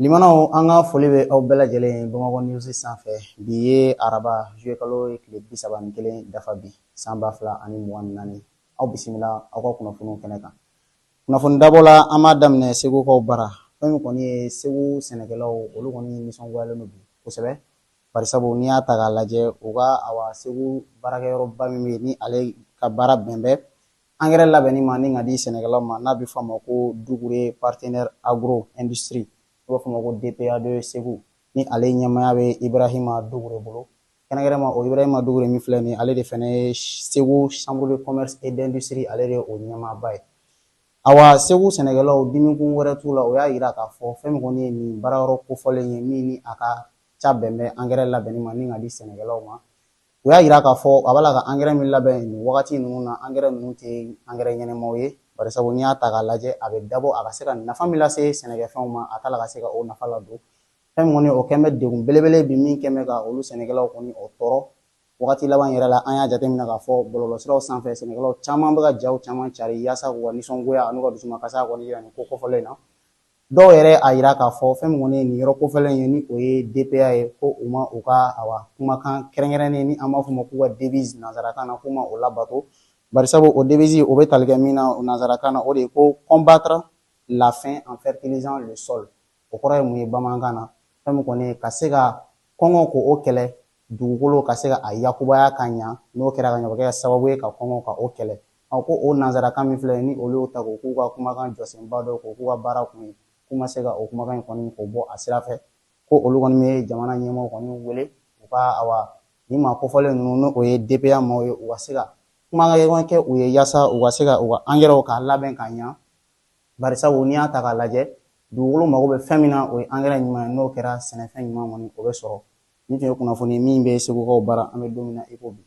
Limanaw, an ka foli bɛ aw bɛɛ lajɛlen ye Bamakɔ News sanfɛ. Bi ye araba, juillet kalo ye tile 31 dafa bi san 2024. Aw bisimila aw ka kunnafoniw kɛnɛ kan. Kunnafoni dabɔ la, an b'a daminɛ Segukaw bara. Fɛn min kɔni ye Segu sɛnɛkɛlaw, olu kɔni nisɔngoyalen don bi kosɛbɛ, barisabu n'i y'a ta k'a lajɛ, u ka awa Segu baarakɛyɔrɔba min bɛ yen, ni ale ka baara bɛn bɛ angɛrɛ labɛnni ma ni ka di sɛnɛkɛlaw ma, n'a bɛ fɔ a ma ko Dugure Partenaire Agro Industrie, n'u b'a fɔ a ma ko DPA de Segu, ni ale ɲɛmaaya bɛ Ibrahima Dugure bolo. Kɛrɛnkɛrɛnma, o Ibrahima Dugure min filɛ nin, ale de fana ye Segu Chambre de Commerce et d'Industrie, ale de ye o ɲɛmaaba ye. Awa, Segu sɛnɛkɛlaw, dimikun wɛrɛ t'u la, o y'a yira k'a fɔ fɛn min kɔni ye nin baarayɔrɔ kofɔlen ye, min ni a ka ca bɛn bɛ angɛrɛ labɛnni ma ni ka di sɛnɛkɛlaw ma. U y'a yira k'a fɔ a b'a la ka angɛrɛ min labɛn nin wagati ninnu na, angɛrɛ ninnu tɛ angɛrɛ ɲɛnɛmaw ye, barisabu n'i y'a ta k'a lajɛ, a bɛ dabɔ a ka se ka nafa min lase sɛnɛkɛfɛnw ma, a t'a la ka se ka o nafa ladon. Fɛn min kɔni o kɛn bɛ degun belebele bi min kɛn bɛ ka olu sɛnɛkɛlaw kɔni o tɔɔrɔ wagati laban yɛrɛ la. An y'a jateminɛ k'a fɔ bɔlɔlɔsiraw sanfɛ, sɛnɛkɛlaw caman bɛ ka jaw caman cari yaasa k'u ka nisɔngoya an'u ka dusumakasa kɔni yira nin ko kofɔlen na. Dɔw yɛrɛ a yira k'a fɔ fɛn min kɔni ye nin yɔrɔ kofɔlen ye, ni o ye DPA ye, ko u ma u ka awa kumakan kɛrɛnkɛrɛnnen, ni an b'a fɔ o ma k'u ka devise nansarakan na, k'u ma o labato, barisabu o devise o bɛ tali kɛ min na o nansarakan na, o de ye ko "combattre la faim en fertilisant le sol". O kɔrɔ ye mun ye bamanankan na? Fɛn min kɔni ye ka se ka kɔngɔ k'o kɛlɛ, dugukolo ka se ka a yakubaya ka ɲa. N'o kɛra ka ɲa, o bɛ kɛ sababu ye ka kɔngɔ ka o kɛlɛ. Ɔ, ko o nansarakan min filɛ, ni olu y'o ta k'o k'u ka kumakan jɔsenba dɔ, k'o k'u ka baara kun ye, k'u ma se ka o kumakan in kɔni k'o bɔ a sira fɛ, ko olu kɔni bɛ jamana ɲɛmɔgɔw kɔni wele u ka awa nin maa kofɔlen ninnu, n'o o ye DPA maaw ye, u ka se ka kumakan kɛ u ye yaasa u ka se ka u ka angɛrɛw k'a labɛn ka ɲa, barisabu n'i y'a ta k'a lajɛ, dugukolo mago bɛ fɛn min na, o ye angɛrɛ ɲuman ye. N'o kɛra, sɛnɛfɛn ɲuman kɔni o bɛ sɔrɔ. Nin tun ye kunnafoni min bɛ Segukaw bara an bɛ don min na i ko bi.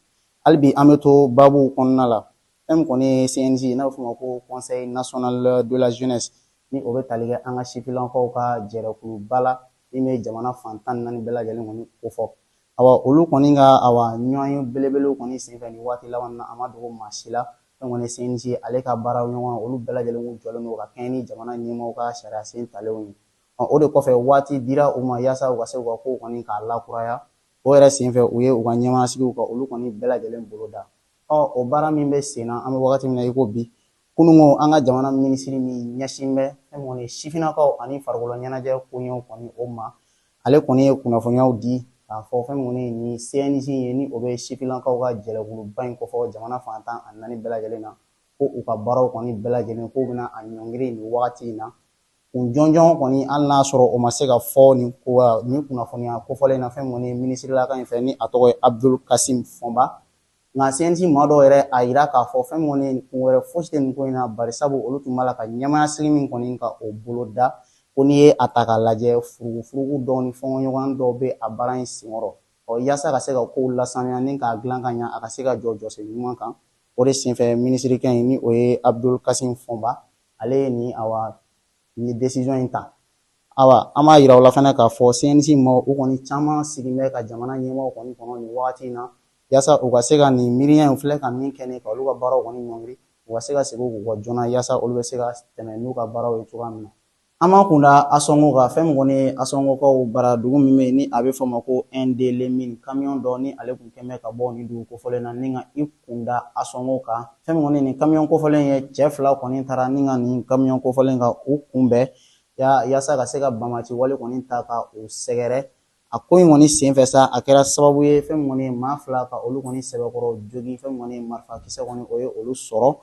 Hali bi an bɛ to baabuw kɔnɔna la. Fɛn min kɔni ye CNJ, n'a bɛ f'o ma ko Conseil national de la jeunesse, ni o bɛ tali kɛ an ka sifinnakaw ka jɛkuluba la min bɛ jamana fan 14 bɛɛ lajɛlen kɔni kofɔ. Awa, olu kɔni ka awa ɲɔgɔn belebelew kɔni senfɛ nin waati laban na, a ma dogo maa si la, fɛn kɔni CNJ ale ka baara ɲɔgɔn, olu bɛɛ lajɛlen kun jɔlen don ka kɛɲɛ ni jamana ɲɛmɔgɔw ka sariya sen talenw ye. O de kɔfɛ, waati dira u ma yaasa u ka se u ka kow kɔni k'a lakuraya. O yɛrɛ senfɛ, u ye u ka ɲɛmaasigiw ka olu kɔni bɛɛ lajɛlen bolo da. Ɔ, o baara min bɛ sen na, an bɛ wagati min na i ko bi, kununko an ka jamana minisiri min ɲɛsin bɛ fɛn min kɔni ye sifinnakaw ani farikolo ɲɛnajɛ koɲɛw kɔni o ma, ale kɔni ye kunnafoniyaw di k'a fɔ fɛn min kɔni ye nin CNJ ye, ni o bɛ sifinnakaw ka jɛkuluba in kofɔ jamana fan 14 bɛɛ lajɛlen na, ko u ka baaraw kɔni bɛɛ lajɛlen k'u bɛna a ɲɔngiri nin wagati in na. Kun jɔnjɔn kɔni, hali n'a sɔrɔ o ma se ka fɔ nin ko nin kunnafoniya kofɔlen na, fɛn min kɔni ye minisirilakan in fɛ, ni a tɔgɔ ye Abdul Kasim Fɔnba. Nka CNJ maa dɔw yɛrɛ a yira k'a fɔ fɛn min kɔni kun wɛrɛ fosi tɛ nin ko in na, barisabu olu tun b'a la ka ɲɛmaaya sigi min kɔni ka o bolo da, ko n'i ye a ta k'a lajɛ, furugufurugu dɔw ni fɔɲɔgɔnɲɔgɔn dɔw bɛ a baara in senkɔrɔ. Ɔ, yaasa ka se ka kow lasaniya ni k'a dilan ka ɲa, a ka se ka jɔ jɔsen ɲuman kan, o de senfɛ minisirikɛ in, ni o ye Abdul Kasim Fɔnba, ale ye nin awa nin décision in ta. Awa, an b'a yira u la fana k'a fɔ CNJ maaw, u kɔni caman sigin bɛ ka jamana ɲɛmɔgɔw kɔni kɔnɔ nin wagati in na, yaasa u ka se ka nin miiriya in filɛ ka min kɛ nin ka olu ka baaraw kɔni ɲɔngiri, u ka se ka segin k'u kɔ joona, yaasa olu bɛ se ka tɛmɛ n'u ka baaraw ye cogoya min na. An b'an kun da Asɔngo kan. Fɛn min kɔni ye Asɔngokaw bara dugu min bɛ yen, ni a bɛ fɔ o ma ko Indelimine, kamiyɔn dɔ ni ale kun kɛn bɛ ka bɔ nin dugu kofɔlen na ni ka i kun da Asɔngo kan. Fɛn min kɔni nin kamiyɔn kofɔlen ye, cɛ fila kɔni taara ni ka nin kamiyɔn kofɔlen ka u kunbɛn yaasa ka se ka banbaanci wale kɔni ta ka u sɛgɛrɛ. A ko in kɔni senfɛ sa, a kɛra sababu ye fɛn min kɔni ye maa fila ka olu kɔni sɛbɛkɔrɔ jogin. Fɛn min kɔni ye marifakisɛ kɔni, o ye olu sɔrɔ.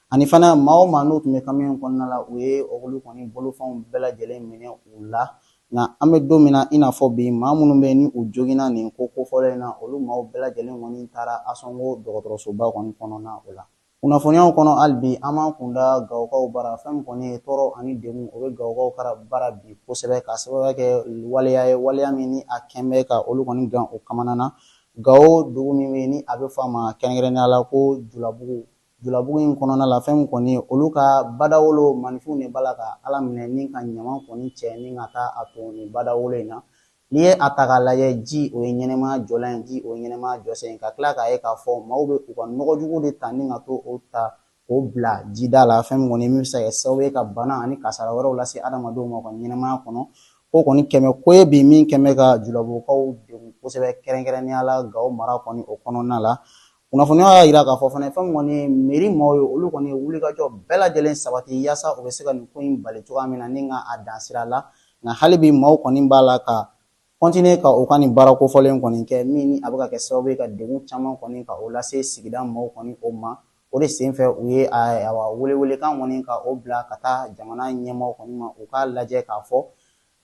Ani fana, maa o maa n'u tun bɛ kamiyɔn kɔnɔna la, u ye olu kɔni bolofɛnw bɛɛ lajɛlen minɛ u la. Nka an bɛ don min na i n'a fɔ bi, maa minnu bɛ ni u joginna nin ko kofɔlen in na, olu maaw bɛɛ lajɛlen kɔni taara Asɔngo dɔgɔtɔrɔsoba kɔni kɔnɔna o la. Kunnafoniyaw kɔnɔ, hali bi an b'an kun da Gawokaw bara. Fɛn min kɔni ye tɔɔrɔ ani degun, o bɛ Gawokaw kara bara bi kosɛbɛ, k'a sababuya kɛ waleya ye, waleya min ni a kɛn bɛ ka olu kɔni gan o kamana na. Gawo dugu min bɛ yen, ni a bɛ fɔ a ma kɛrɛnkɛrɛnnenya la ko Julabugu, Julabugu in kɔnɔna la, fɛn min kɔni ye olu ka badawolo, maninfinw de b'a la ka ala minɛ ni ka ɲaman kɔni cɛ ni ka taa a ton nin badawolo in na. N'i ye a ta k'a lajɛ, ji o ye ɲɛnɛmaya jɔlan ye, ji o ye ɲɛnɛmaya jɔsen ye. Ka tila k'a ye k'a fɔ maaw bɛ u ka nɔgɔjugu de ta ni ka to o ta k'o bila jida la, fɛn min kɔni min bɛ se ka kɛ sababu ye ka bana ani kasara wɛrɛw lase adamadenw ma u ka ɲɛnɛmaya kɔnɔ. Ko kɔni kɛmɛ ko ye bi min kɛmɛ ka julabugukaw degun kosɛbɛ, kɛrɛnkɛrɛnnenya la Gawo mara kɔni o kɔnɔna la. Kunnafoniya y'a jira k'a fɔ fana fɛn min kɔni ye mairie maaw ye, olu kɔni ye wulikajɔ bɛɛ lajɛlen sabati yaasa u bɛ se ka nin ko in bali cogoya min na ni ka a dan sira la. Nka hali bi maaw kɔni b'a la ka continuer ka u ka nin baara kofɔlen kɔni kɛ, min ni a bɛ ka kɛ sababu ye ka degun caman kɔni ka o lase sigida maaw kɔni o ma. O de senfɛ u ye awa welewelekan kɔni ka o bila ka taa jamana ɲɛmaaw kɔni ma, u k'a lajɛ k'a fɔ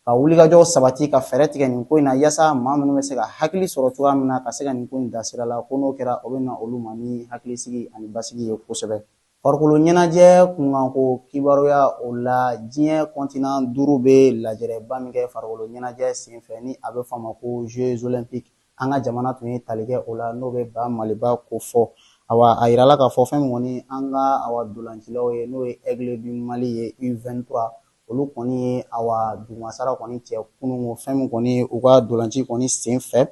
ka wulikajɔ sabati ka fɛɛrɛ tigɛ nin ko in na, yaasa maa minnu bɛ se ka hakili sɔrɔ cogoya min na ka se ka nin ko in da sira la, ko n'o kɛra o bɛ na olu ma ni hakilisigi ani basigi ye kosɛbɛ. Farikolo ɲɛnajɛ kunkanko kibaruya, o la diɲɛ kɔntinan 5 bɛ lajɛrɛba min kɛ farikolo ɲɛnajɛ senfɛ ni a bɛ fɔ a ma ko Jeux olympiques, an ka jamana tun ye tali kɛ o la, n'o bɛ ba Maliba ko fɔ. Awa a yirala k'a fɔ fɛn min kɔni an ka awa dolancilaw ye, n'o ye Aigle du Mali ye U23, olu kɔni ye awa dugumasara kɔni cɛ kununko fɛn min kɔni ye u ka dolanci kɔni sen fɛ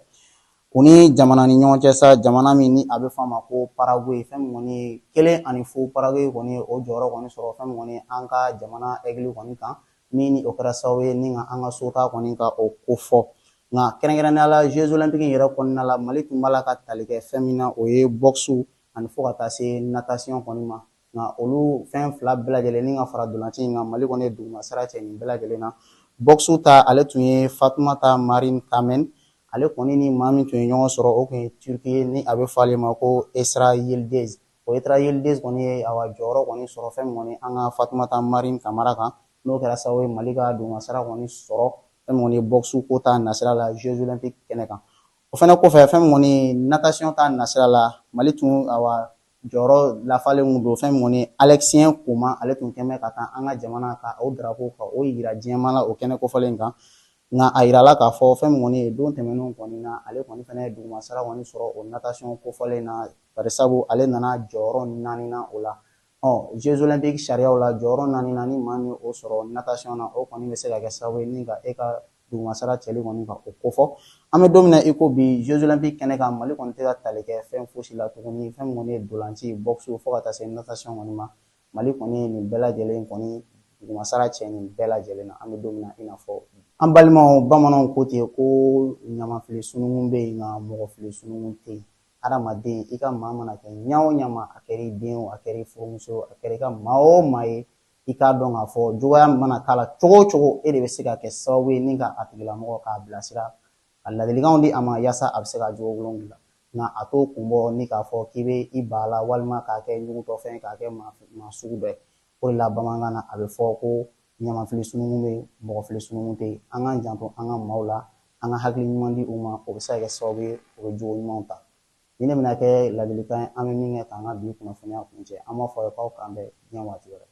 u ni jamana ni ɲɔgɔn cɛ sa, jamana min ni a bɛ fɔ a ma ko Paraguay. Fɛn min kɔni ye 1-0, Paraguay kɔni ye o jɔyɔrɔ kɔni sɔrɔ fɛn min kɔni ye an ka jamana Aigle kɔni kan, min ni o kɛra sababu ye ni ka an ka sota kɔni ka o ko fɔ. Nka kɛrɛnkɛrɛnnenya la Jeux olympiques in yɛrɛ kɔnɔna la, Mali tun b'a la ka tali kɛ fɛn min na, o ye boxe ani fo ka taa se natation kɔni ma. Nka olu fɛn fila bɛɛ lajɛlen ni ka fara dolanci in kan, Mali kɔni ye dugumasara cɛ nin bɛɛ lajɛlen na. Boxe ta, ale tun ye Fatumata Marine Kamen, ale kɔni ni maa min tun ye ɲɔgɔn sɔrɔ, o tun ye Turki ye ni a bɛ fɔ ale ma ko Esra Yildiz. O Esra Yildiz kɔni ye awa jɔyɔrɔ kɔni sɔrɔ fɛn min kɔni an ka Fatumata Marine Kamara kan, n'o kɛra sababu ye Mali ka dugumasara kɔni sɔrɔ fɛn min kɔni ye boxe ko ta nasira la Jeux olympiques kɛnɛ kan. O fɛnɛ kɔfɛ, fɛn min kɔni ye natation ta nasira la, Mali tun awa jɔyɔrɔ lafalen kun don fɛn min kɔni Alexien Koma, ale tun kɛn bɛ ka taa an ka jamana ka o drapeau ka o yira diɲɛmaa la o kɛnɛ kofɔlen kan. Nka a yirala k'a fɔ fɛn min kɔni ye don tɛmɛnenw kɔni na, ale kɔni fɛnɛ ye dugumasara kɔni sɔrɔ o natation kofɔlen na, bari sabu ale nana jɔyɔrɔ 4 na o la. Jeux olympiques sariyaw la, jɔyɔrɔ 4 na, ni maa min o sɔrɔ natation na, o kɔni bɛ se ka kɛ sababu ye ni ka e ka dugumasara cɛli kɔni ka o kofɔ. An bɛ don min na i ko bi, Jeux olympiques kɛnɛ kan, Mali kɔni tɛ ka tali kɛ fɛn fosi la tuguni, fɛn min kɔni ye dolanci, boxe, fo ka taa se natation kɔni ma. Mali kɔni ye nin bɛɛ lajɛlen kɔni dugumasara cɛ nin bɛɛ lajɛlen na, an bɛ don min na i n'a fɔ an balimaw bamananw ko ten ko ɲamafili sununkun bɛ yen, nka mɔgɔfili sununkun tɛ yen. Adamaden, i ka maa mana kɛ ɲa o ɲa ma, a kɛra i den o, a kɛra i furumuso, a kɛra i ka maa o maa ye, i k'a dɔn k'a fɔ juguya mana k'a la cogo o cogo, e de bɛ se ka kɛ sababu ye ni ka a tigilamɔgɔ k'a bilasira, ka ladilikanw di a ma yaasa a bɛ se ka jogo kolon dilan. Nka a t'o kun bɔ ni k'a fɔ k'i bɛ i ba la walima k'a kɛ ɲugutɔfɛn, k'a kɛ maa sugu dɔ ye. O de la bamanankan na a bɛ fɔ ko ɲamafili sununkun bɛ yen, mɔgɔfili sununkun tɛ yen. An k'an janto an ka maaw la, an ka hakili ɲuman di u ma, o bɛ se ka kɛ sababu ye u bɛ jogo ɲumanw ta. Ni ne bɛna kɛ ladilikan ye, an bɛ min kɛ k'an ka bi kunnafoniya kuncɛ, an b'a fɔ aw ye k'aw k'an bɛn diɲɛ waati wɛrɛ.